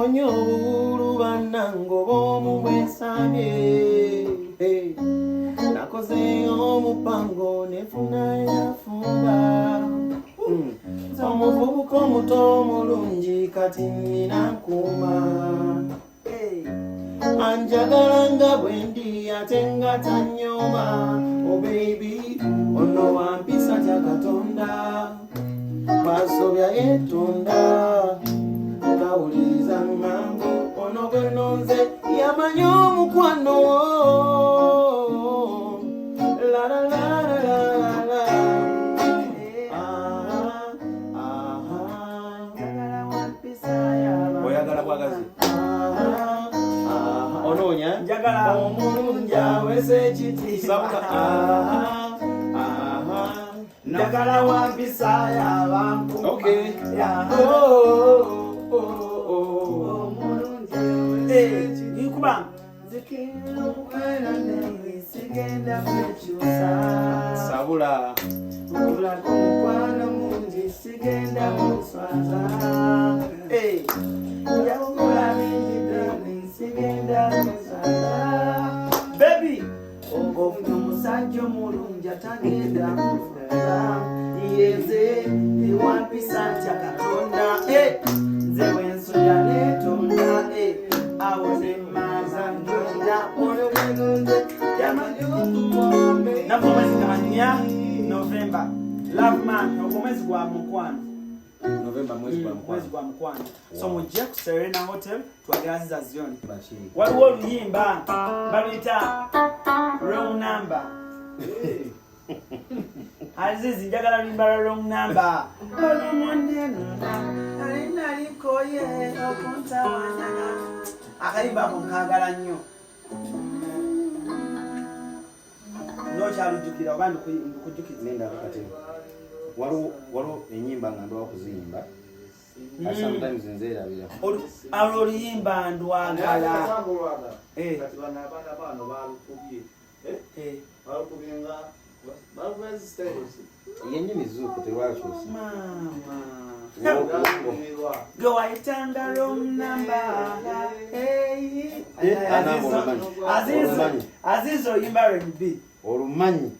Noonya obuwuulu, bannange, oba omu bwensabye. Hey. Nakozeeyo omupango nefuna yafumba. Omuvubuka omuto omulungi kati nina nkuuma. Hey. Anjagala nga bwendi ate nga tanyooma. Oh baby, ono wampisa tya Katonda, basobya yetonda, tawuliriza ŋŋambo. Ono gwe nonze yamanyi omukwano. La la la la la la. Ah, ah. Njagala wampisa yaba. Oyagala bwagazi. Ah, ah, onoonya. Njagala. Omulungi aweza ekitiibwa. Ah, ah. Njagala wampisa yabantu. Okay. Ya. Oh. Omulungi. Eh, Nkuba nzikirira okubeera naye, sigenda kwekyusa. Sabula. Nkulaga omukwano mungi, sigenda kuswaza. Eh, njakukola bingi darling, sigenda kuswaza. Baby, ofunye omusajja omulungi atagenda kuswaza. Yenze ewampisa ntya Katonda. Eh, nze bwensoya netonda. Eh, awo nemaaza ntonda olwogenze yamanyi omukombe. Naffe omwezi nga 4 November, Love Month, ogwo omwezi gwa mukwano. November mwezi gwa mukwano. Mwezi gwa mukwano, so mujje ku Serena Hotel twagala Aziza Zion. Baki. Waliwo oluyimba baluyita "Wrong Number". Azizi, njagala luyimba lwa "Wrong Number". Nalikoye okuntawanya. Akayimba ako nkagala nnyo. Nokyalujjukira oba ndikujjukiza? Nenda kati waliwo enyimba nga ndwawo kuziyimba. Sometimes nzeerabira. Olwo oluyimba ndwagala. Eh. Kati bano abaana bano balukubye. Eh, Balukubye nga balukubye zi styles. Yennyini zuuku terwakyusa. Maama. Lwalumirwa. Gwe wayitanga wrong number. Hey. Eh, anange olumanyi. Aziz, Olumanyi. Aziz oyimba R&B. Olumanyi.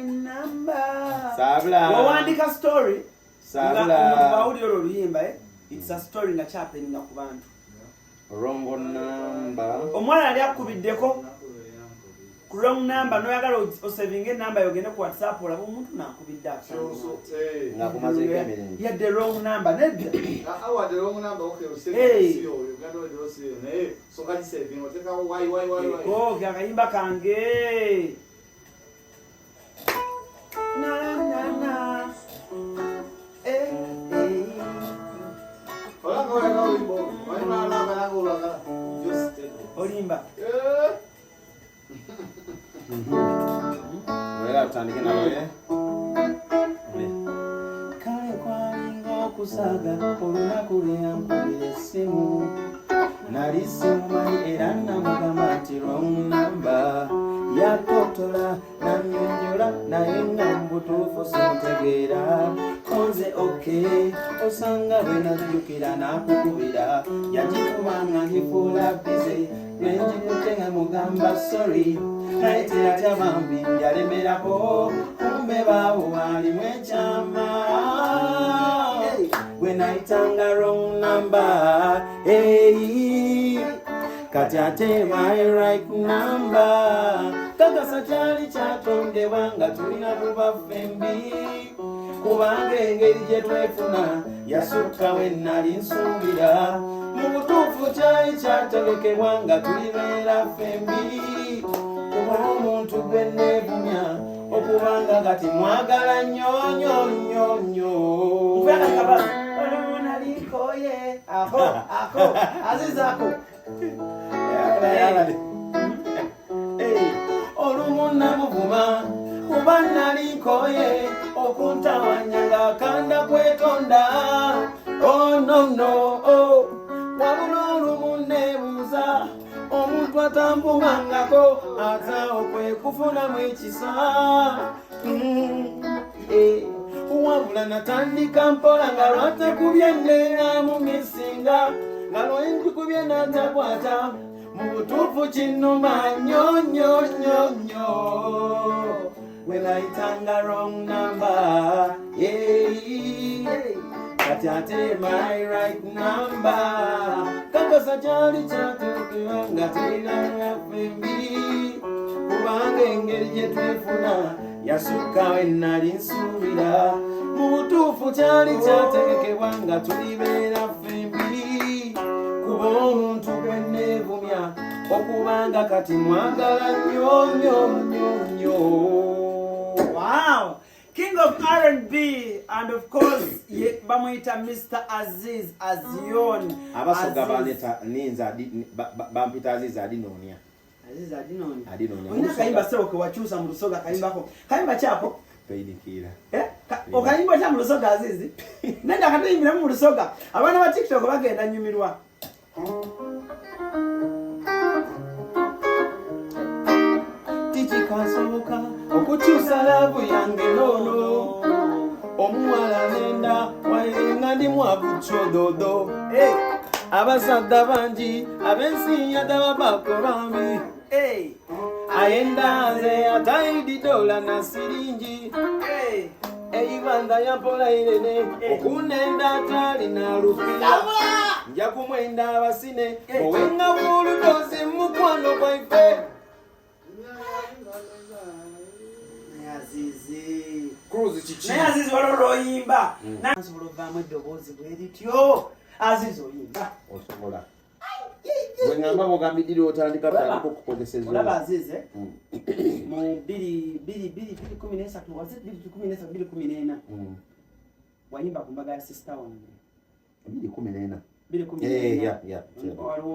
Number. Sabula. Wawandika story nga Sabula. omuntu bwawulira olwo oluyimba, eh, it's a story nga kyahappeninga ku bantu. Wrong number. Omwana yali akubiddeko ku wrong number, noyagala osavinga enamba yogende ku WhatsApp olabe omuntu nakubidde. Eh. Ng'akumazeeko emirembe. Yadde wrong number nedda. Awadde wrong number, okay. Hey. Osave Uganda osiyo naye soka gisaving otekawo why why why why. Oge akayimba kange. Na, na, na. Eh, eh. Olanga olanga oluyimba olwo omanyi lwalanga nanga olwagala just take it. Olimba. Eh. Era tutandike nawe. Kale kwalinga okusaaga olunaku lwe yankubira essimu. Nali simumanyi era namugamba nti wrong number. Yatotola nannyonnyola naye nga mu butuufu simutegeera. Konze okay, osanga bwe najjukira n'akukubira. Yagikuba nga ngifuula busy, lwengikutte nga mugamba sorry, naye teyatya bambi yalemerako. Kumbe baawo waalimu ekyama gwe nayitanga wrong number. Hey, kati ate my right number. Kakasa kyali kyatondebwa nga tulina kuba ffembi, kubanga engeri gye twefuna yasukka we nali nsuubira. Mu butuufu kyali kyategekebwa nga tulibeera ffembi, kuba omuntu gwe neegumya okubanga kati mwagala nnyo nnyo nnyo nnyo. Nkuyaka kabala. Nalikoye. Ako, ako. Aziz ako. Eh, olumu namuvuma kuba nali nkoye okuntawanya ng'akanda kwetonda. Oh, no, no, oh. Wabula olumu neebuuza omuntu atampumangako ate awo kwe kufunamu ekisa. Eh, wabula natandika mpola nga lwatakubye neera mu misinga. Nga lwengikubye n'atakwata, mu butuufu kinnuma nnyo nnyo nnyo nnyo. When I wrong number, yeah. Kati ate my right number. Kakasa kyali kyatuukira nga terina yaffe mbi, kubanga engeri gye twefuna yasukka we nali nsuubira. Mu butuufu kyali kyategekebwa nga tulibeera ffembi, kuba omuntu gwe neevumya okubanga kati mwagala nnyo nnyo nnyo nnyo. Wow! King of R&B and of course bamuyita Mr. Aziz Azion. Abasoga Aziz. Baneta ninza bampita Aziz Adinoonya. Aziz Adinoonya. Adinoonya. Olina akayimba ssebo ke wakyusa mu Lusoga, kayimbako. Kayimba kyako? Painkiller. Eh? Okayimba otya mu Lusoga, Aziz? Nenda katuyimbiramu mu Lusoga. Abaana ba TikTok bagenda nyumirwa. Tikikasoboka okukyusa love yange noono omuwala nenda waire nga ndi mwavu kyododo. Hey, Abazadde bangi ab'ensi yadaba bako bambi, hey, ayenda nze atayidi dola na siringi. Hey. Eibanda yampola irene okunenda atalina lupira, nja kumwenda abasine owenga bwoludozi mukwano gwaife. Naye Azizi. Cruise kiki? Naye Azizi, waliwo lw'oyimba. Nsobola ovaamu eddoboozi bwe lityo. Azizi, oyimba. Osobola bwe ngamba bwogambidire otandika tandika okukozesa. Olaba Azizi, eh? Mm. Mu 2013, was it 2013, 2014, wayimba ku mbaga ya sister wange. 2014. 2014. Yeah.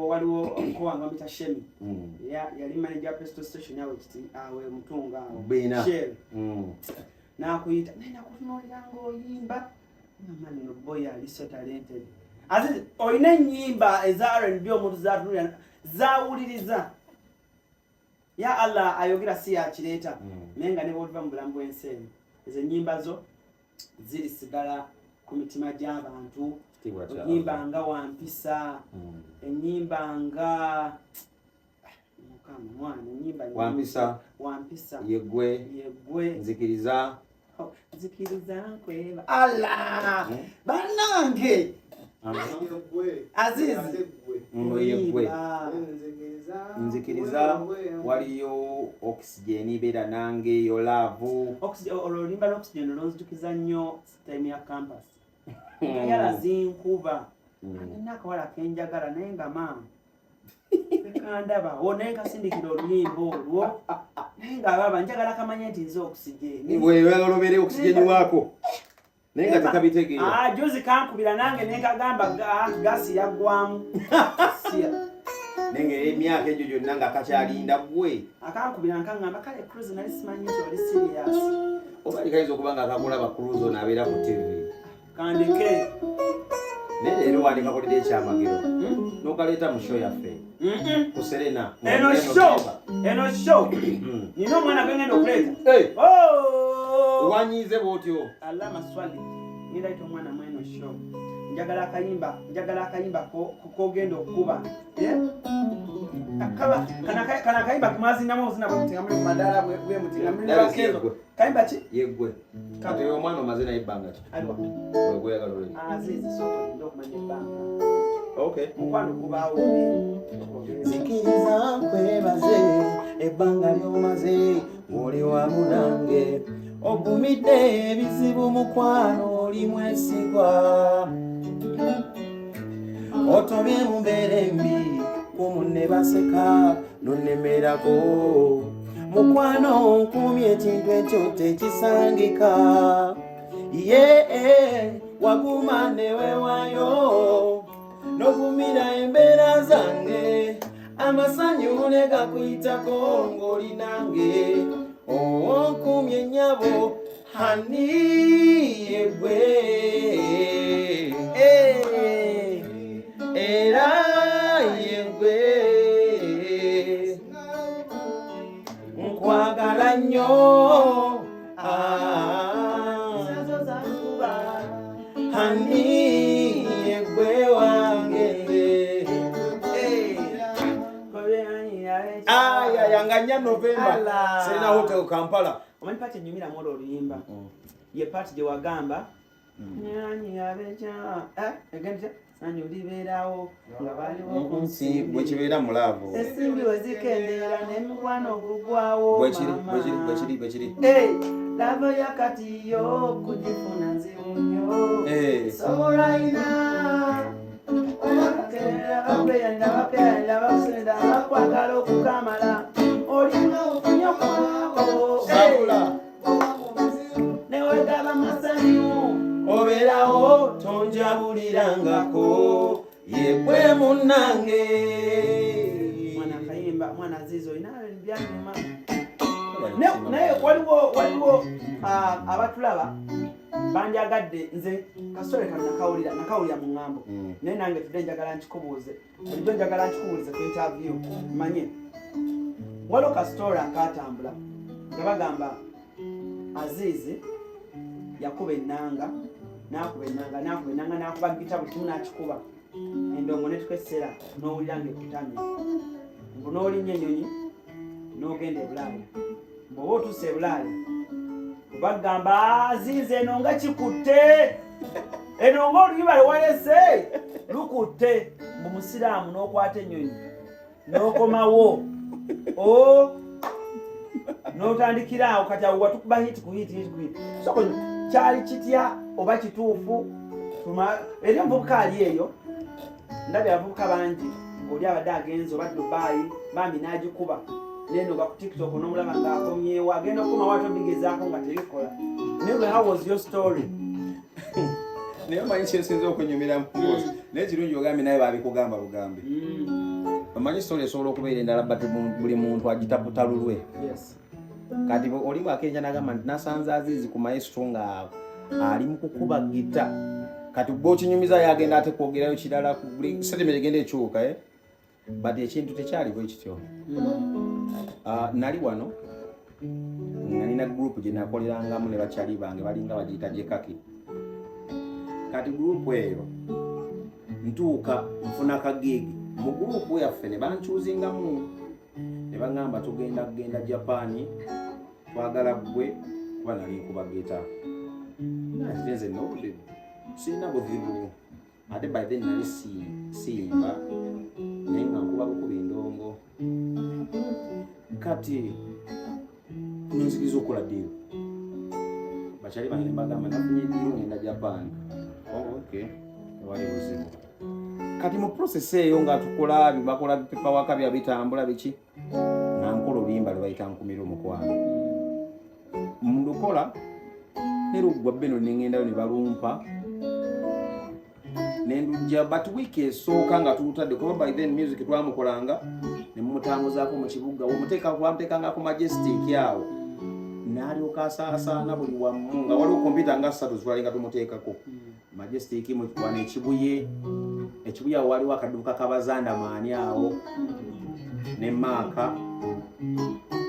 Waliwo omuko wange bamuyita Shemi. Yali manager wa petrol station awo Kiti awe Mutunga awo. Bina. Shell. Nakuyita naye nakutunuulira ng'oyimba, mama nno boy ali so talented. Aziz, olina ennyimba eza R&B omuntu zatunuulira zawuliriza, ya Allah ayogera si yakireeta. Naye nga ne bw'otuva mu bulamu bw'ensi eno, ezo ennyimba zo zirisigala ku mitima gy'abantu. Kitiibwa kya Ennyimba Allah. nga Wampisa, ennyimba nga Mukama mwana, ennyimba nyingi. Wampisa. Wampisa. Yeggwe. Yeggwe. Nzikiriza. Oh, nzikiriza nkweba Allah bannange. Aziz. Yeggwe. Oyimba. Nzikiriza, waliyo Oxygen, beera nange, yo love. Olwo oluyimba lw'Oxygen olonzijukiza nnyo time ya campus nga yala zinkuba. Nina akawala kenjagala naye nga maama tekandabawo, naye nkasindikira oluyimba olwo, naye nga baba njagala kamanye nti nze Oxygen. Weyagala obeere Oxygen waako naye nga tekabitegeera. Ah, juzi kankubira nange nenkagamba gasi yaggwamu. Siya. Naye nga emyaka egyo gyonna nga kakyalinda gwe. Akankubira nkaŋŋamba, kale Cruise, nali simanyi nti oli serious. Oba likayinza okuba nga akakulaba Cruise ono abeera ku TV. Kandeke. Naye leero wandikakolera ekyamagero n'okaleeta mu show yaffe ku Serena. Eno show, eno show nina omwana gwe ngenda okuleeta. Hey! Oh! Wanyiize bw'otyo. Allah maswali, ngenda yita omwana mweno show. Njagala akayimba, njagala akayimba kogenda okukuba. Eh? Kana akayimba kemwazinamu obuzina bwe muti nga muli ku madaala bwe muti nga muli That is bakezo. Yeggwe. Kayimba ki? Yeggwe. Kati oyo omwana omaze naye ebbanga ki? Aliwa? Gweyagala olweri. Azizi, sooka olinde okumanya ebbanga. Okay. Mukwano gubaawo. Nzikiriza nkwebaze ebbanga lyomaze ng'oli wamu nange, ogumidde ebizibu, mukwano oli mwesigwa, otobye mu mbeera embi kumunne baseka nonnemerako, mukwano nkumye ekintu ekyo tekisangika ye waguma newewayo n'ogumira embeera zange, amasanyu ne gakuyitako ng'oli nange, onkumye nnyabo hani yegwe. Eh, era yegwe nkwagala nnyo. Ah, hani yegwe wange nze. Nga 4 November, Allah. Serena Hotel, Kampala. Omanyi part enyumiramu olwo oluyimba ye part gye wagamba nyanyi abeja egenda sanyu libeerawo nga baliwo ku Nsi nsimbi. bwekibeera mu love. Ensimbi we zikendeera n'emikwano gugwawo. Bwekiri. Mama. Bwekiri, bwekiri, bwekiri. Eh, love yakati yo kugifuna nzibu nnyo. Sobola ina bakweyanda bakweyanda bakusenda bakwagala okukamala olina ofunye kwabo. Sabula. Newegaba masanyu. Obeerawo tonjabulirangako yegwe munnange. Mwana kayimba, mwana Azizi, olina byanyuma. Naye waliwo abatulaba bandyagadde nze kasitole kano nakawulira mu ŋŋambo. Naye nange tudde njagala nkikubuuze, bulijjo njagala nkikubuulize ku interview manye. Waliwo kasitole akatambula nga bagamba Azizi yakuba ennanga, n'akuba ennanga, n'akuba ennanga, n'akuba gita, buli kimu n'akikuba, endongo netuka essera n'owulira ng'ekutamye, mbu n'olinnya ennyonyi n'ogenda e Bulaaya. Bw'oba otuuse e Bulaaya bagamba, "Azizi, eno nga kikutte, eno ng'oluyimba lwewalese lukutte." Mbu musiraamu n'okwata ennyonyi n'okomawo o n'otandikira awo. Kati awo watukuba hit ku hit, hit ku hit. Soko kyali kitya oba kituufu? Eri omuvubuka ali eyo, ndabye abavubuka bangi ng'oli abadde agenze oba Dubai, bambi n'agikuba nenoga ku TikTok, n'omulaba ng'akomyewo, agenda okukomawo ate obigezaako nga tebikola. Naye gwe, how was your story? Naye omanyi kyensinza okunyumira mu, naye kirungi ogambye, naye babikugamba bugambi. Omanyi story esobola okubeera endala, but buli muntu agitaputa lulwe. Kati oli bwakenja nagamba nti nasanze Azizi ku maestro nga ali mu kukuba gita, kati gwokinyumiza yagenda ate kwogerayo kirala ku buli statement egenda ekyuka, eh? But ekintu tekyali bwe kityo. Ah, nali wano nga nina group gye nakolerangamu ne bakyali bange, balinga bagiyita jekaki. Kati group eyo ntuuka nfuna ka gig mu group yaffe, ne bankyuzingamu ne baŋŋamba tugenda kugenda Japan, twagala ggwe kuba nali nkuba gita. Nze nze nobudde sirina buzibu, ate by then nali siyimba, naye nga nkuba bukuba endongo. Kati nenzikiriza okukola deal, bakyali bange nembagamba nafunye deal, ngenda Japan. Oh, okay, tewali buzibu. Kati mu process eyo nga tukola, bakola paperwork bya bitambula biki, nga nkola oluyimba lwe bayita Nkumira Omukwano. Ndukola ne luggwa beno, nengendayo ne balumpa nendujja, but wiiki esooka nga tulutadde, kuba by then music twamukolanga ne mumutambuzaako mu kibuga, omuteeka ku Majestic awo n'alyoka asaasaana buli wamu, nga waliwo kompyuta nga ssatu zitwalinga tumuteekako. Majestic wano Ekibuye, Ekibuye awo waliwo akaduuka kabazanda maani awo ne maaka.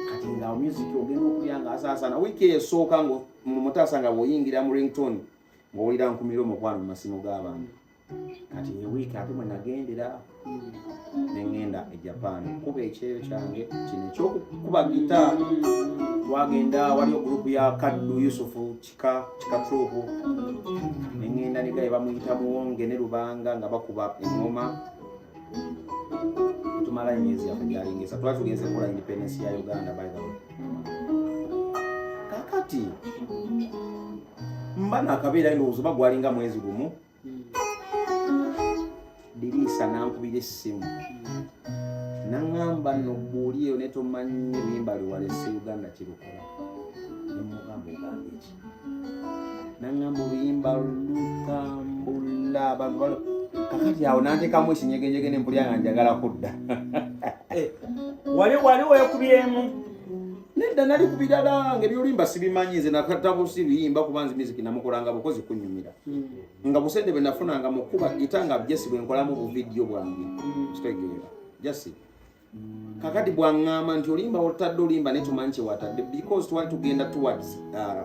Kati nga music ogenda okulya nga asaasaana, wiiki esooka nga mumutaasa nga bw'oyingira mu ringtone ng'owulira Nkumira Omukwano mu masimu g'abantu. Kati eyo wiiki ate mwe nagendera neŋŋenda e Japan kuba ekyeyo kyange kino ekyokukuba gita. Twagenda, waliwo group ya Kaddu Yusufu Kika Kika Troupe, neŋŋenda ne gaye bamuyita Muwonge ne Lubanga nga bakuba eŋŋoma. Tumala emyezi yaffe gyalingisa, twali tugenze kukola independence ya Uganda, by the way. Kakati mba nakabeera, ndowooza oba gwalinga mwezi gumu, Diriisa nankubira essimu naŋŋamba, "Nno gwe eyo ne tomanyi luyimba lwewalese Uganda kirukola?" Nemugamba, "Ogamba eki?" Naŋŋamba oluyimba lutambula abantu kakati awo nantekamu ekinyegenyege nempulya nga njagala kudda. Eh, wali weekubyemu? Nedda, nali ku birala nga ebyoluyimba sibimanyi. Nze nakatabusi luyimba kuba nze music namukolanga bukozi kunyumira, nga busente bwe nafunanga mu kuba gita nga jesi bwe nkolamu buvidiyo bwange, kitegeera jasi. Kakati bwaŋŋamba nti olimba otadde olimba naye tumanyi kyewatadde, because twali tugenda towards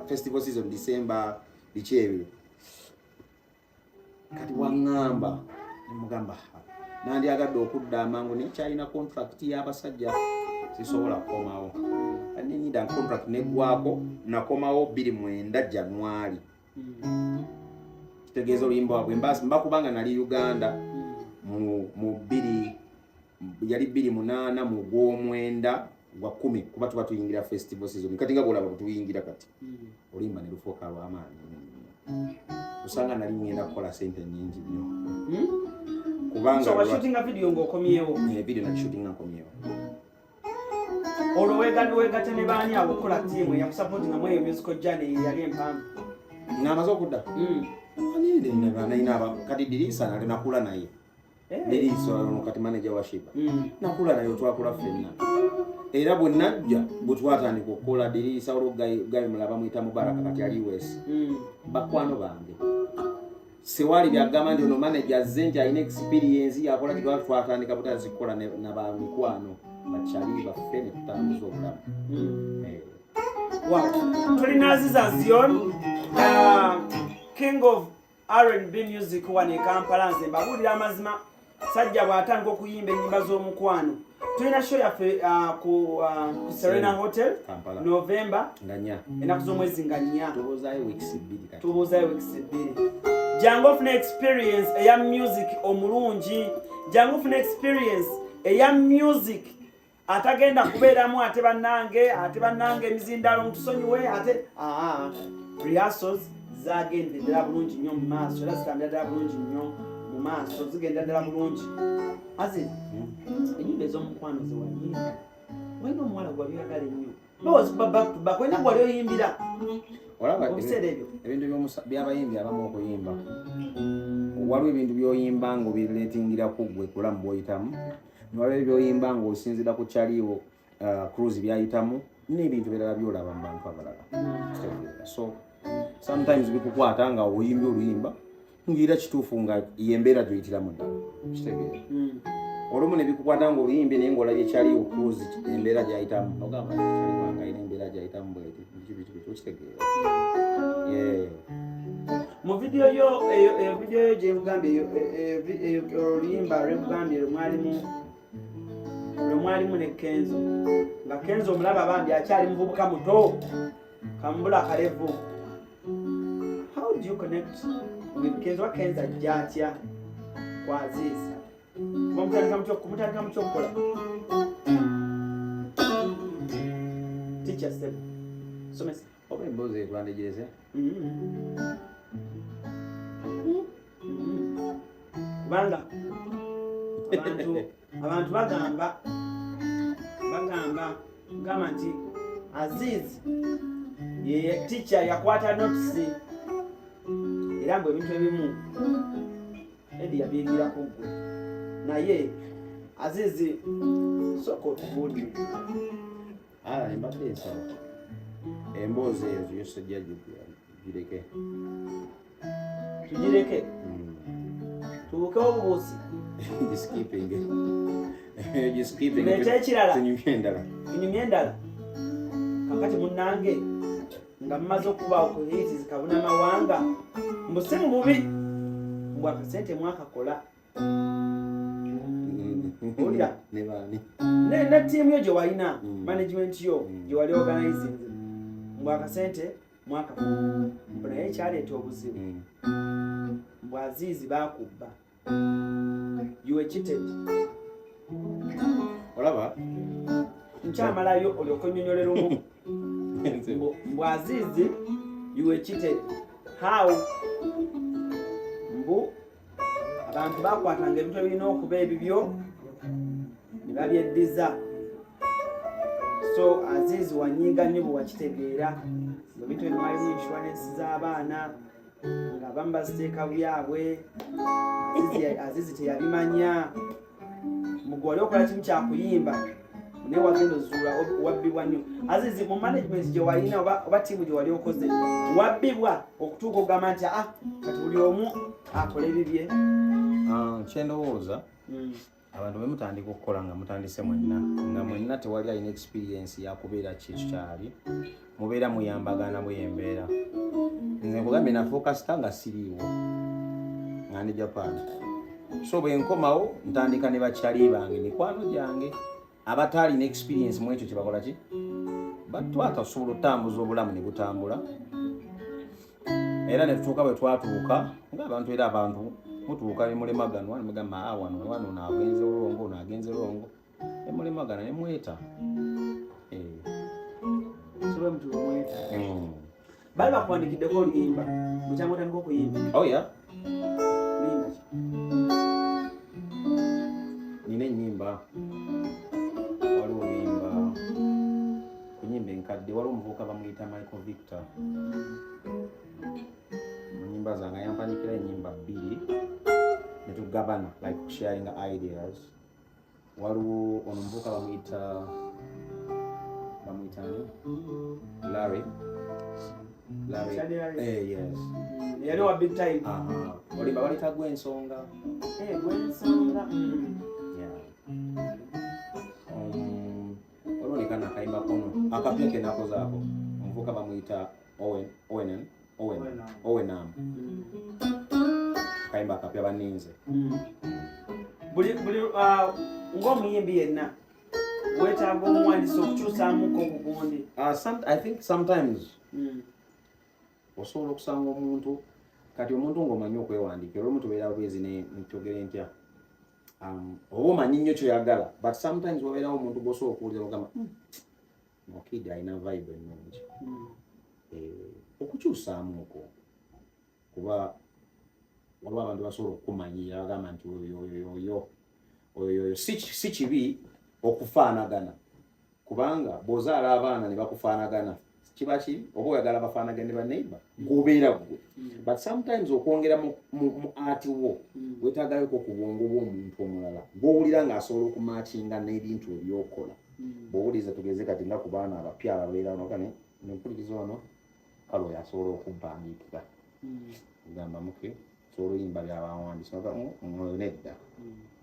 festival season, December, biki ebyo. Kati bwaŋŋamba nemugamba, "Ha, nandyagadde okudda amangu, naye kyalina contract y'abasajja Sisobola kukomawo. I need a contract neggwako, nakomawo 29 January. Kitegeeza oluyimba wabwe mba kubanga nali Uganda mu bbiri, yali 28 mu gw'omwenda gwa 10, kuba tuba tuyingira festival season kati nga bwolaba bwetuyingira kati. Oluyimba ne lufuuka lw'amaanyi nnyo nnyo. Osanga nali ngenda kukola sente nnyingi nnyo. Kubanga So washootinga video ng'okomyewo? Eh, video nagishootinga nkomyewo. Olwo wegatte ne baani abo okukola ttiimu eyakusupportinga mu eyo musical journey eyali empanvu? Ng'amaze okudda. Nalina kati Dirisa nali nakula naye. Dirisa ono kati manager wa Sheebah. Nakula naye, twakula ffenna. Era bwe najja bwe twatandika okukola Dirisa, olwo Gayi mulala bamuyita Mubaraka, kati ali US. Bakwano bange. Sewali byagamba nti ono manager azze nti alina experience yakola kitwala, twatandika butazi kukola na ba mikwano bakyali baffe ne tutambuza obulamu. Eh. Wow. Tulina Aziz Azion, king of R&B music wano e Kampala. Nze mbabuulira amazima, sajja bw'atandika okuyimba ennyimba z'omukwano. Tulina show yaffe ku Serena Hotel. Kampala. November. Nga 4. Ennaku z'omwezi nga 4. Tubuzaayo weeks 2 kati. Tubuuzayo weeks 2. Jangu ofuna experience eya music omulungi, jangu ofuna experience eya music atagenda kubeeramu ate bannange, ate bannange emizindaalo mutusonyiwe, ate aa rehearsals zagenda ddala bulungi nnyo mu maaso, era zitambula ddala bulungi nnyo mu maaso, zigenda ddala bulungi. Aziz, ennyimba ez'omukwano zewayimba, walina omuwala gwali oyagala ennyo bawazikuba back to back, olina gwali oyimbira Olaba mu biseera ebyo? Ebintu by'abayimbi abamu okuyimba, waliwo ebintu by'oyimba ng'obirelatingira ku ggwe kulamu bw'oyitamu, waliwo ebyoyimba ng'osinziira ku kyaliwo Cruz byayitamu n'ebintu birala byolaba mu bantu abalala. Kitegeera? So sometimes bikukwata nga oyimbye oluyimba ngaera kituufu nga yembeera gyoyitiramu ddala, kitegeera? Olumu ne bikukwata ng'oluyimbye naye ng'olabye kyaliwo Cruz embeera gyayitamu, ogamba kyali wange alina embeera gyayitamu bweti, biki biki biki, okitegeera? Yeah. Mu vidiyo yo eyo, vidiyo yo gyekugambye eyo, oluyimba lwekugambye lwe mwalimu ne Kenzo, nga Kenzo omulaba bambi akyali muvubuka muto kambula kalevu. How do you connect with Kenzo? Wa Kenzo ajja atya ku Aziz? Kuba mutandika mutya okukola? Teacher step, somesa. Oba emboozi eyo twandigireze? Kubanga abantu bagamba nti Aziz ye teacher, yakwata notes, era mbu ebintu ebimu Eddy yabyegirako ggwe. Naye Aziz, sooka otubuulire. Ah, embadde nsaba emboozi eyo yo sijja gireke. Tugireke? Tubuukewo obubuusi. Giskipping, giskipping. Tuleete ekirala. Tunyumye endala. Tunyumye endala. Kakati munnange, nga mumaze okubaawo ku hits kabuna mawanga, mbu si mu bubi, mbw akasente mwakakola. Owulira? Ne baani? Ne ttiimu yo gye walina, management yo gye wali organizing, mbw akasente mwakakola, mbu naye kyaleeta obuzibu, mbw Aziizi baakubba, you were cheated. Olaba. Nkyamalayo olyoka onnyonnyolera omu. Mbu Azizi, you were cheated. How? Mbu abantu bakwatanga ebintu ebirina okuba ebibyo ne babyeddiza. So Azizi, wanyiiga nnyo bwe wakitegeera ebintu ebyo? Mwalimu insurance z'abaana ng'abamu baziteeka byabwe. Azizi teyabimanya. Mugwe wali okola kimu kyakuyimba, naye wagenda ozuula wabbibwa nnyo. Azizi, mu management gye walina oba ttiimu gye wali okoze, wabbibwa okutuuka ogamba nti ah, kati buli omu akola ebibye? Ah, kyendowooza, abantu bwe mutandika okukola nga mutandise mwenna, nga mwenna tewali alina experience yakubeera ki kyali, mubeera muyambagana. Bwe embeera, nze nkugambye, nafuuka star nga siriiwo, nga ndi Japan. So bwe nkomawo ntandika ne bakyali bange, mikwano gyange. Abataalina experience mu ekyo kyebakola ki, but twatasobola otambuza obulamu ne butambula, era ne tutuuka bwe twatuuka ng'abantu. Era abantu mutuuka ne mulemaganwa ne mugamba, "Ah, wano wano naagenze wrong, ono agenze wrong," ne mulemagana ne mweta. Eh, So bwe mutu bwemweta. Bali bakuwandikiddeko oluyimba mukyanga otandika okuyimba? Oh yeah. Luyimba ki? Nina ennyimba, waliwo oluyimba ku nyimba enkadde, waliwo omuvubuka bamuyita Michael Victor. Mu nyimba zange yampandikira ennyimba bbiri netugabana, like sharing ideas. Waliwo ono omuvubuka bamuyita ani, Larry, Larry. Shadi Larry. Eh, yes. Yali wa Big Time. Aha. Olimba balita Gwensonga. Eh, Gwensonga. Yeah. Waliwo ne kano akayimba kono akapya ke nakozaako, omuvubuka bamuyita Owen, Owen, Owen, Owenam. Akayimba akapya baninze. Buli ng'omuyimbi yenna weetaaga omuwandiisi okukyusaamuko ku gundi? I think sometimes osobola okusanga omuntu, kati omuntu ng'omanyi okwewandiikira, olumu tubeera bwezi ne nkyogere ntya, oba omanyi nnyo kyoyagala, but sometimes wabeerawo omuntu gw'osobola okuwulira ogamba, Mokidi alina vibe ennungi." Eh, okukyusaamu okwo, kuba waliwo abantu basobola okukumanyira bagamba nti oyo oyo oyo oyo oyo. Si kibi okufaanagana, kubanga bw'ozaala abaana ne bakufaanagana kiba kibi, oba oyagala bafaanagane ba neighbor gobeera gwe. But sometimes okwongera mu art wo, weetaagayoko ku bwongo bw'omuntu omulala gw'owulira ng'asobola okumatchinga n'ebintu ebyokola. Bw'owuliriza, tugeze kati nga ku baana abapya ababeera wano, kane nempuliriza ono, kale oyo asobola okumpandiikira, gamba muke sobola oyimba byabawandiisi, oyo nedda,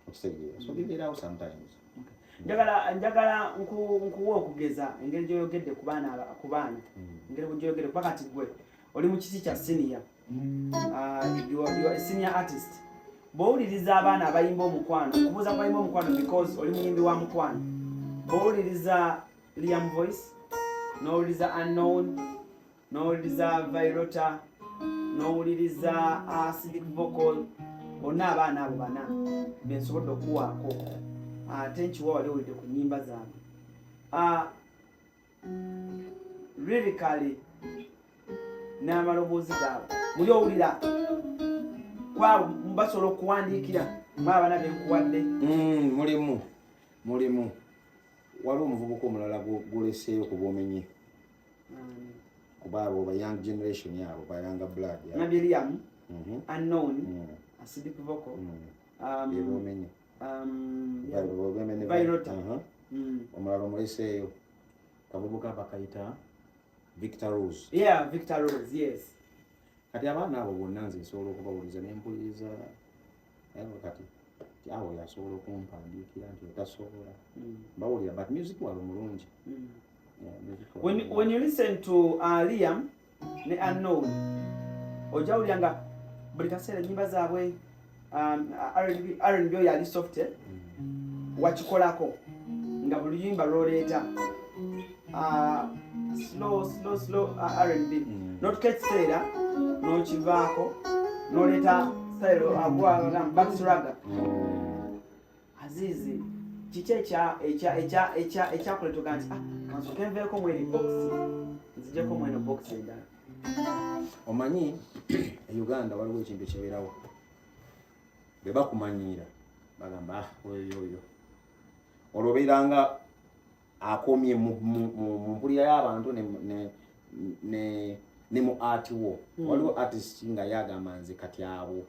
okitegeera? So bibeerawo sometimes. Njagala nkuwa okugeza engeri gyoyogedde ku baana ku baana, engeri gyoyogedde, kuba kati gwe oli mu kiti kya senior. You are a senior artist. Bw'owuliriza abaana abayimba omukwano, kubuuza kubayimba omukwano because oli muyimbi wa mukwano, bw'owuliriza Liam Voice, n'owuliriza Unknown, n'owuliriza Vyroota, n'owuliriza Civic Vocal, bonna abaana abo bana bensobodde okuwaako, ate nkiwa wali owulidde ku nnyimba zaabwe, lyrically n'amaloboozi gaabwe, muli owulira kwabo basobola okuwandiikira mu abaana benkuwadde? Mulimu waliwo omuvubuka omulala gwoleseeyo ku bwomenye, kuba abo ba young generation, abo ba younger blood abo. Nabye Liam, Unknown, Acidic Vocal, Bebomenye. Vyroota. Omulala omuleseeyo, kavubuka bakayita Victor Rose. Yeah, Victor Rose, yes. Kati abaana abo bonna nze nsobola okubawuliza nempuliriza, naye kati ti awo yasobola okumpandiikira nti otasobola, bawulira, but music walo mulungi. Yeah, music walo mulungi. When you listen to Liam ne Unknown, ojja wulira nga buli kaseera ennyimba zaabwe, R&B oyo ali soft, eh? Wakikolako nga buli luyimba lwoleeta slow slow slow, R&B, notuka ekiseera n'okivaako n'oleeta style agwa ragga. Azizi, kiki ekyakuletoga nti, "Ah, kansooke nveeko mweri box, nzijeko mweno box endala"? Omanyi e Uganda waliwo ekintu ekibeerawo, bwe bakumanyiira bagamba, "Ah, oyo oyo," olwo obeeranga akomye mu mpulira y'abantu ne mu art wo. Waliwo artist nga yagamba nze kati abo,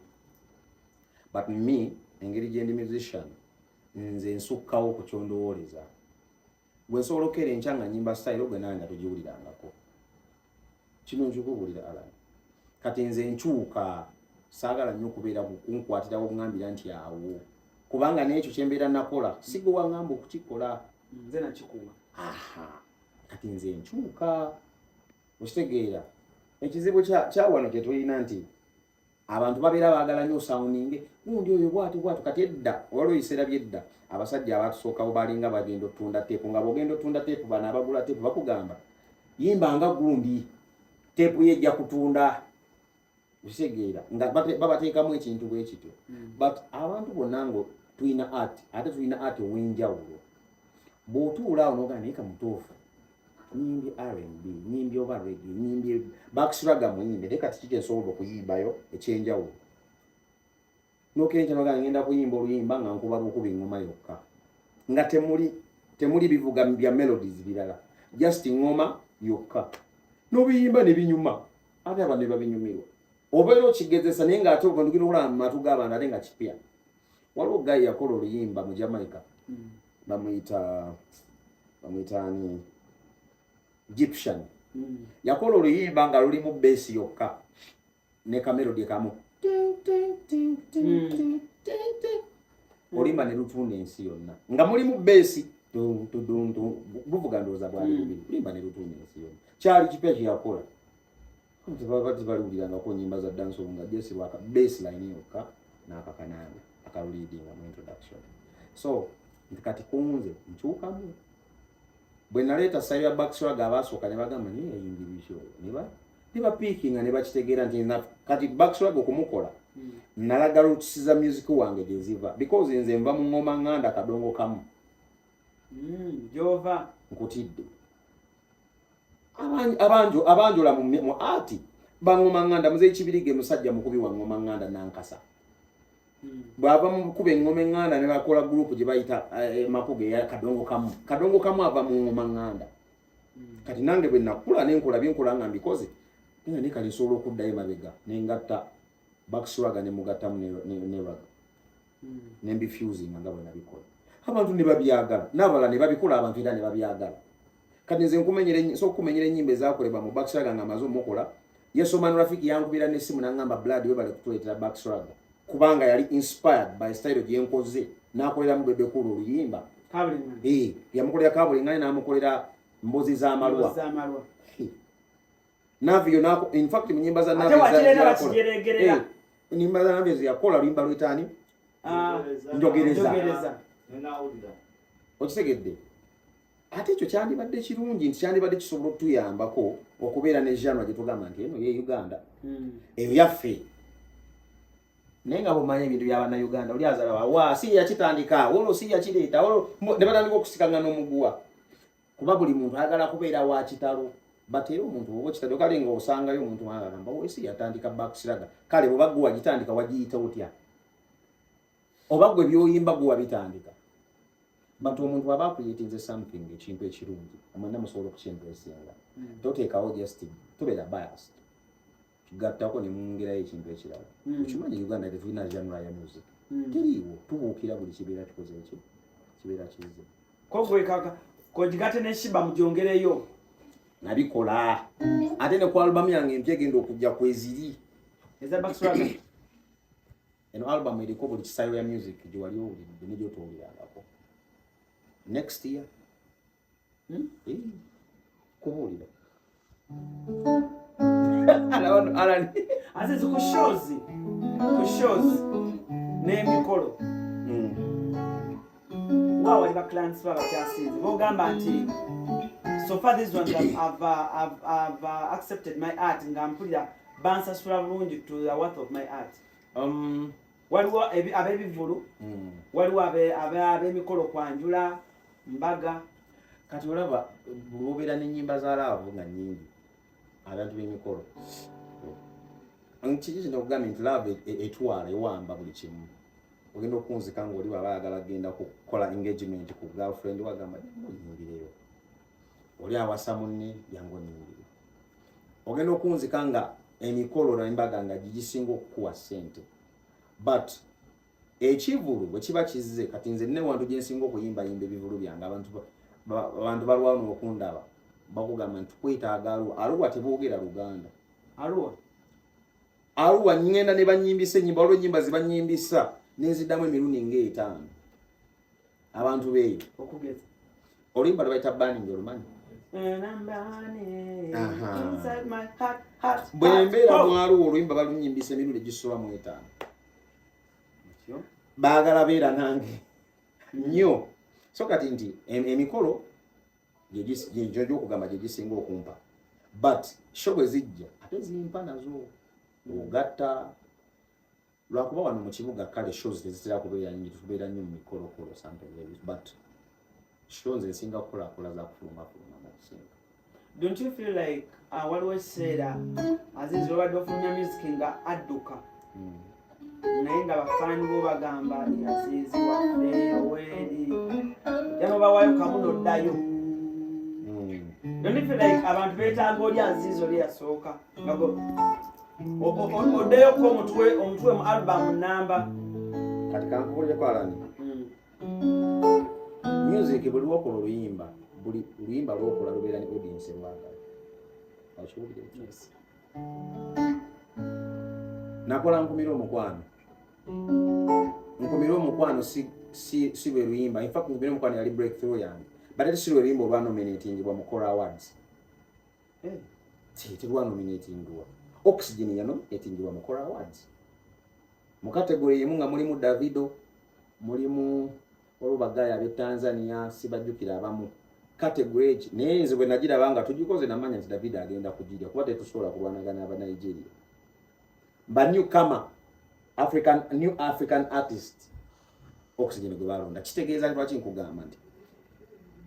but me engeri gyendi musician, nze nsukkawo ku kyondowooleza. Gwe nsobola okukeera enkya nga nyimba style gwe nange nga togiwulirangako. Kino nkikubuulira, Alan, kati nze nkyuka, saagala nnyo okubeera kunkwatirawo okuŋambira nti awo, kubanga n'ekyo kyembeera nakola sigwe waŋŋamba okukikola. Nze nakikuwa. Aha, kati nze nkyuka, okitegeera? Ekizibu kyawano kye tulina nti Abantu babeera baagala nnyo osoundinge gundi oyo bwati bwati. Kati edda, waliwo ebiseera byedda abasajja abatusookawo balinga bagenda otunda teepu, nga bwogenda otunda teepu, bano abagula teepu bakugamba, "Yimba nga gundi, teepu ye ejja kutunda." Kitegeera nga babateekamu ekintu bwe kityo. But abantu bonna ngo tulina art, ate tulina art ow'enjawulo. Bw'otuula awo n'ogamba, "Naye kamutuufu, nyimbye R&B, nyimbye oba reggae, nyimbye Bax Ragga, muyimbe, naye kati kiki ensobola okuyimbayo ekyenjawulo?" Nokenkya nogamba, "Ngenda kuyimba oluyimba nga nkuba bukuba eŋŋoma yokka, nga temuli bivuga bya melodies birala, just ŋŋoma yokka." N'obiyimba ne binyuma, ate abantu ne babinyumirwa. Obeera okigezesa, naye ng'ate ogenda okulaba mu matu g'abantu ate nga kipya. Waliwo guy yakola oluyimba mu Jamaica, bamuyita ani, Egyptian. Yakola oluyimba nga lulimu bass yokka ne kamelody kamu. Ting, ting, ting, ting, ting, ting, ting. Oluyimba ne lutunda ensi yonna nga mulimu bass, tum, tudum, tum, buvuga ndowooza bwali bubiri. Oluyimba ne lutunda ensi yonna, kyali kipya kyeyakola. Tebaba tebaliwulirangako nyimba za dancehall nga just lwaka bass line yokka n'akakananga akaluleadinga mu introduction. So nti kati kunze nkyukamu. Bwe naleeta style ya Bax Ragga, abaasooka ne bagamba, "Naye yayimbye biki oyo?" Ne bapiikinga ne bakitegeera nti kati Bax Ragga okumukola nalaga roots za music wange gye ziva, because nze nva mu ngoma nganda, kadongo kamu. Gyova. Nkutidde. Abanjola mu art bangoma nganda. Muzeyi Kibirige musajja mukubi wa ngoma nganda nankasa. Bw'ava mu kuba engoma eŋŋanda ne bakola group gye bayita Makuga eya kadongo kamu. Kadongo kamu ava mu ngoma ŋŋanda. Kati nange bwe nakula nenkola byenkola nga mbikoze nga naye, kale nsobola okuddayo mabega nengatta Bax Ragga ne mugattamu ne ragga nembifusinga nga bwe nabikola, abantu ne babyagala, n'abalala ne babikola, abantu era ne babyagala. Kati nze so okumenyera ennyimba ezakolebwa mu Bax Ragga nga amaze omukola. Yesoman Rafiki yankubira n'essimu n'aŋŋamba, "Blood, webale kutuleetera Bax Ragga," kubanga yali inspired by style gyenkoze n'akoleramu Bebe Cool oluyimba. Kabuliŋŋane. Eh, yamukolera Kabuliŋŋane, n'amukolera Mbozi z'Amalwa. Z'amalwa. Navio nako, in fact mu nyimba za Ate Navio wakireeta yakola. bakijeregerera. Eh, nyimba za Navio zeyakola, luyimba lwetaani? Ah, Njogereza. Njogereza. Nenawulira. Okitegedde? Ate ekyo kyandibadde kirungi nti kyandibadde kisobola okutuyambako okubeera ne genre gye tugamba nti eno ye Uganda, eyo yaffe. Naye nga bwomanya ebintu byabannayuganda, oli azala wa si yakitandika, olwo si yakireeta, olwo ne batandika okusikangana omuguwa, kuba buli muntu ayagala kubeera wa kitalo. But era omuntu bwoba okitalo, kale nga osangayo omuntu agamba, "We si yatandika Bax Ragga." Kale bwoba gwe wagitandika, wagiyita otya? Oba gwe byoyimba gwe wabitandika? But omuntu aba acreatinze something, ekintu ekirungi, mwenna musobola okukyembracinga. Toteekawo just tubeera biased, tugattako ne mwongerayo ekintu ekirala. Okimanyi Uganda tetulina genre ya music, teriiwo. Tubuukira buli kibeera kikoze, eki kibeera kizze. Ko gwe kaka kogigatte ne Shiba mugyongereyo. Nabikola ate ne ku album yange empya egenda okujja kweziri. Eza Bax Ragga. Eno album eriko buli kisaayo ya music gye wali owulidde ne gyotowulirangako. Next year. Hmm? Eh, kubuulira. Alan. Ate ku shows n'emikolo, wali ba clients ba bakyasinze bogamba nti, "So far these ones have accepted my art, nga mpulira bansasula bulungi to the worth of my art"? Waliwo ab'ebivulu, waliwo ab'emikolo, kwanjula, mbaga. Kati olaba bw'obeera n'ennyimba za love nga nnyingi, abantu b'emikolo, kiki kino okugambye nti love etwala ewamba buli kimu. Ogenda okunzika ngaoli bwaba ayagala genda kukola engagement ku girlfriend, wagamba, "Muyimbireyo." Oli awasa munne, "Jangu onyimbire." Ogenda okunzika nga emikolo nembaga nga gigisinga okukuwa ssente, but ekivulu bwe kiba kizze, kati nze nne wantu gye nsinga okuyimbayimba ebivulu byange, abantu balwana okundaba, bakugamba nti, "Twetaaga Arua." Arua teboogera Luganda. Arua. Arua ngenda ne banyimbisa ennyimba, waliwo ennyimba zebanyimbisa nenziddamu emirundi ng'etaano, abantu beeyo. Okugeza? Oluyimba lwe bayita Burning, olumanyi? Bwe mbeera mwaluwo oluyimba balunyimbisa emirundi egisoba mu etaano, baagala beera nange nnyo. So kati nti emikolo gyokugamba gyegisinga okumpa, but show bwe zijja ate zimpa nazo ogatta, lwakuba wano mu kibuga kale shows tezitera kubeera nyingi, tubeera nnyo mu mikolokolo, something like this, but show nze nsinga kukolakola za kufulumafuluma nga kusinga. Don't you feel like waliwo ekiseera, Azizi, wabadde ofulumya music nga adduka, naye nga bafaani bo bagamba, "Azizi waffe oweeri janobawayo kamu noddayo"? Don't you feel like abantu beetaaga oli Azizi oli yasooka nga oddeyoko omutwe mu album namba? Kati kankubulireko, Alani. Music buli lwokola oluyimba, buli luyimba lwokola lubeera ne audience elwagala. Okiwulire ekyo? Yes. Nakola Nkumira Omukwano. Nkumira Omukwano si lwe luyimba, in fact Nkumira Omukwano yali breakthrough yange, but ate si lwe luyimba olwanominatingibwa mu Kora Awards. Terwanominatingibwa. Oxygen yanominatingibwa mu Kora Awards mu category emu nga mulimu Davido, mulimu olubagaya ab'e Tanzania, sibajjukira abamu category egi. Naye nze bwe nagiraba nga tugikoze, namanya nti Davido agenda kugirya, kuba tetusobola kulwanagana aba Nigeria. Ba newcomer African, new African artist, Oxygen gwe balonda. Kitegeeza nti lwaki nkugamba nti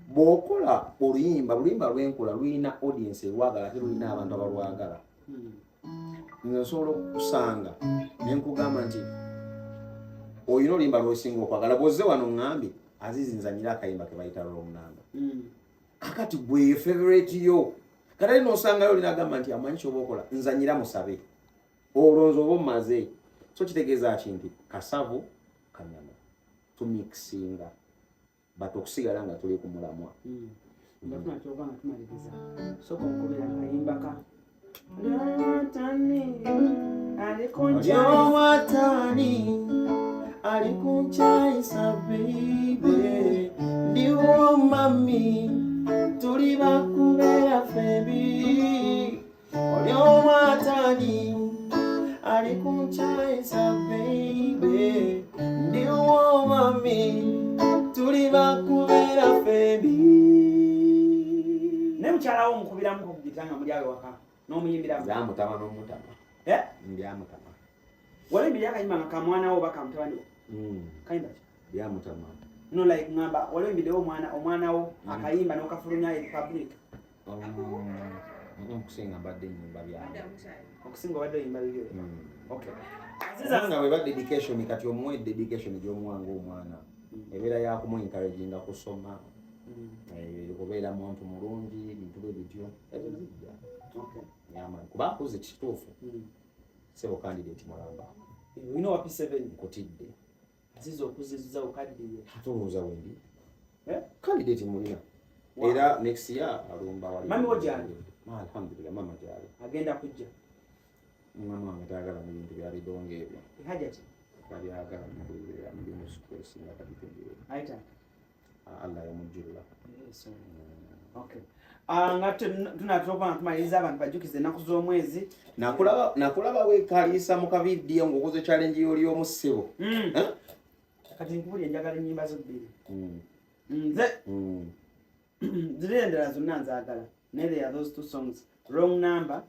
bw'okola oluyimba, luyimba lwenkola lulina audience erwagala, ate lulina abantu abalwagala. Nze nsobola okukusanga nenkugamba nti olina oluyimba lwosinga okwagala, bwozze wano ŋŋambye, "Azizi, nzanyira akayimba ke bayita Wrong Number." Kakati gwe favorite yo, kati ate nosangayo olina agamba nti amanyi kyoba okola, nzanyira Musabe. Olwo nze oba omumaze. So kitegeeza ki? Nti kasavu kanyama tumixinga, but okusigala nga tuli ku mulamwa. Nga tunakyoka nga tumaliriza, sooka onkubira akayimbaka. Olyowatani ali kunkyayisa, baby, ndiwo mami, tuli bakubeera ffembi. Olyowatani ali kunkyayisa, baby, ndiwo mami, tuli bakubeera ffembi. Naye mukyalawo omukubiramuko ku gita nga muli awe waka n'omuyimbiramu? Byamutama n'omutama. Eh? Byamutama. Walimbira akayimba nga kamwana wo oba kamutabani wo? Kayimba ki? Byamutama. No, like ngamba walimbiddewo omwana wo akayimba n'okafulumya eri public? Okusinga mbadde nyimba byange. Okusinga obadde oyimba bibyo. Okay. Omwana bweba dedication, kati omuwa dedication gy'omuwa ng'omwana ebeera yakumuwa encouraginga kusoma, kubeera muntu mulungi, bintu bwe bityo, ebyo zijja. Yaman kuba akuze kituufu. Sebo candidate mulamba. Olina owa P7. Nkutidde. Aziza okuzizza okaddiye. Ate olowooza wendi? Eh? Candidate mulina. Wow. Era next year alumba wali. Mami wo gyali? Ma, alhamdulillah, mama gyali. Agenda kujja? Mama wange tayagala mu bintu bya bidongo ebyo. Hajati? Tabyagala, mubibeera mulimu stress nga tabitegeera. Ayita. Allah yamujjulula. Okay. Ah, nga tunatera okuba nga tumaliriza, abantu bajjukiza ennaku z'omwezi. Nakulaba weekaliisa mu kavidiyo ng'okoze challenge y'oli omussebo. Eh? Kati nkubulya, njagala ennyimba zo bbiri. Nze ziri endala zonna nzaagala, naye there are those two songs, Wrong Number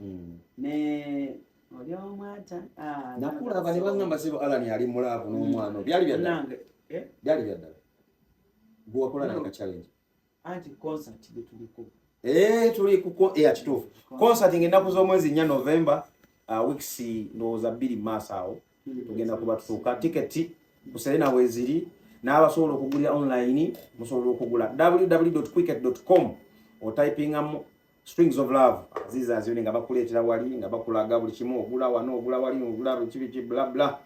ne Oli Omwata. Ah, Nakulaba ne baŋŋamba, "Sebo Alan ali mu love n'omwana." Byali bya ddala? Nange, eh? Byali bya ddala, gwe wakola naye ka challenge? Anti concert gye tuliko. Eh, tuli ku kituufu, concert ng'ennaku z'omwezi 4 November, weeks ndowooza 2 maaso awo tugenda kuba tutuuka. Tiketi ku Serena weeziri, n'abasobola okugulira online musobola okugula www.quicket.com, otypingamu Strings of Love Aziza Azione, nga bakuleetera wali nga bakulaga buli kimu, ogula wano, ogula wali, ogula buli kibi ki bla bla,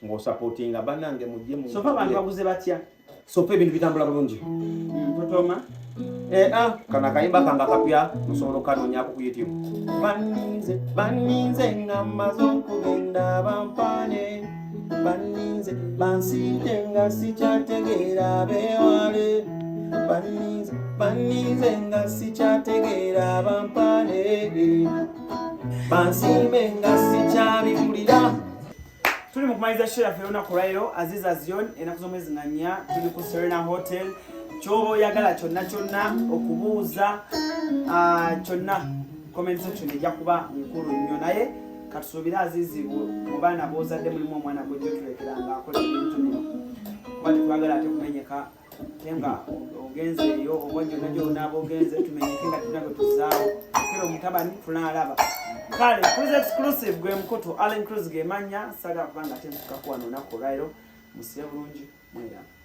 ng'osupportinga bannange, mujje mu So far abantu baguze batya? So far ebintu bitambula bulungi. Totoma. Eh, ah, kano akayimba kange akapya musobola okukanoonyaako ku YouTube. Baninze, baninze nga mmaze okugenda bampaane, baninze bansinte nga sikyategeera beewale. Baninze, baninze nga sikyategeera, bampane bansiime nga sikyabiwulira. Tuli mu kumaliza show yaffe olunaku lwaleero. Aziz Azion, ennaku z'omwezi nga 4, tuli ku Serena Hotel. Kyoba oyagala kyonna kyonna okubuuza, kyonna, comment section ejja kuba nkulu nnyo. Naye katusuubire, Azizi, mu baana b'ozadde mulimu omwana gwejja otulekera nga akola ebintu bino, kuba tetwagala ate kumenyeka ate nga ogenze eyo oba gyonna gyonaaba ogenze, tumenyeke nga tulina gwe tuzaawo kera omutabani tunaalaba. Kale, Cruise Exclusive gwe mukutu, Allen Cruise gemanya. Sagala kubanga ate nsuka kuwano olunaku olwaliro. Musire bulungi, mweraba.